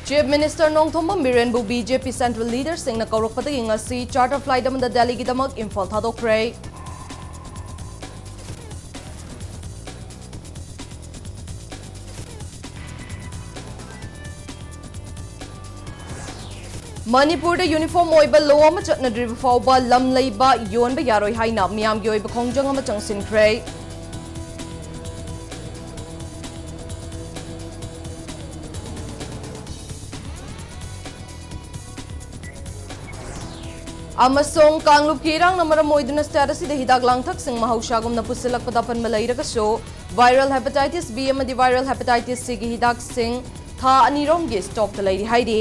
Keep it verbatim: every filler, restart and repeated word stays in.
Chief Minister Nongthombam ꯕꯤꯔꯦꯟꯕꯨ B J P Central Leaderꯁꯤꯡꯅ ꯀꯧꯔꯛꯄꯗꯒꯤ ꯉꯁꯤ charter flight ꯑꯃꯗ ꯗꯦꯜꯂꯤꯒꯤꯗꯃꯛ ꯏꯝꯐꯥꯜ ꯊꯥꯗꯣꯛꯈ꯭ꯔꯦ꯫ ꯃꯅꯤꯄꯨꯔꯗ uniform ꯑꯣꯏꯕ law ꯑꯃ ꯆꯠꯅꯗ꯭ꯔꯤꯕ ꯐꯥꯎꯕ ꯂꯝ ꯂꯩꯕ ꯌꯣꯟꯕ ꯌꯥꯔꯣꯏ ꯍꯥꯏꯅ ꯃꯤꯌꯥꯝꯒꯤ ꯑꯣꯏꯕ ꯈꯣꯡꯖꯪ ꯑꯃ ꯆꯪꯁꯤꯟꯈ꯭ꯔꯦ꯫ ꯑꯃꯁꯨꯡ ꯀꯥꯡꯂꯨꯞꯀꯤ ꯏꯔꯥꯡꯅ ꯃꯔꯝ ꯑꯣꯏꯗꯨꯅ state ꯑꯁꯤꯗ ꯍꯤꯗꯥꯛ ꯂꯥꯡꯊꯛꯁꯤꯡ ꯃꯍꯧꯁꯥꯒꯨꯝꯅ ꯄꯨꯁꯤꯜꯂꯛꯄꯗ ꯑꯄꯟꯕ ꯂꯩꯔꯒꯁꯨ, viral hepatitis B ꯑꯃꯗꯤ viral hepatitis Cꯒꯤ ꯍꯤꯗꯥꯛꯁꯤꯡ ꯊꯥ ꯑꯅꯤꯔꯣꯝꯒꯤ stockꯇ ꯂꯩꯔꯤ ꯍꯥꯏꯔꯤ꯫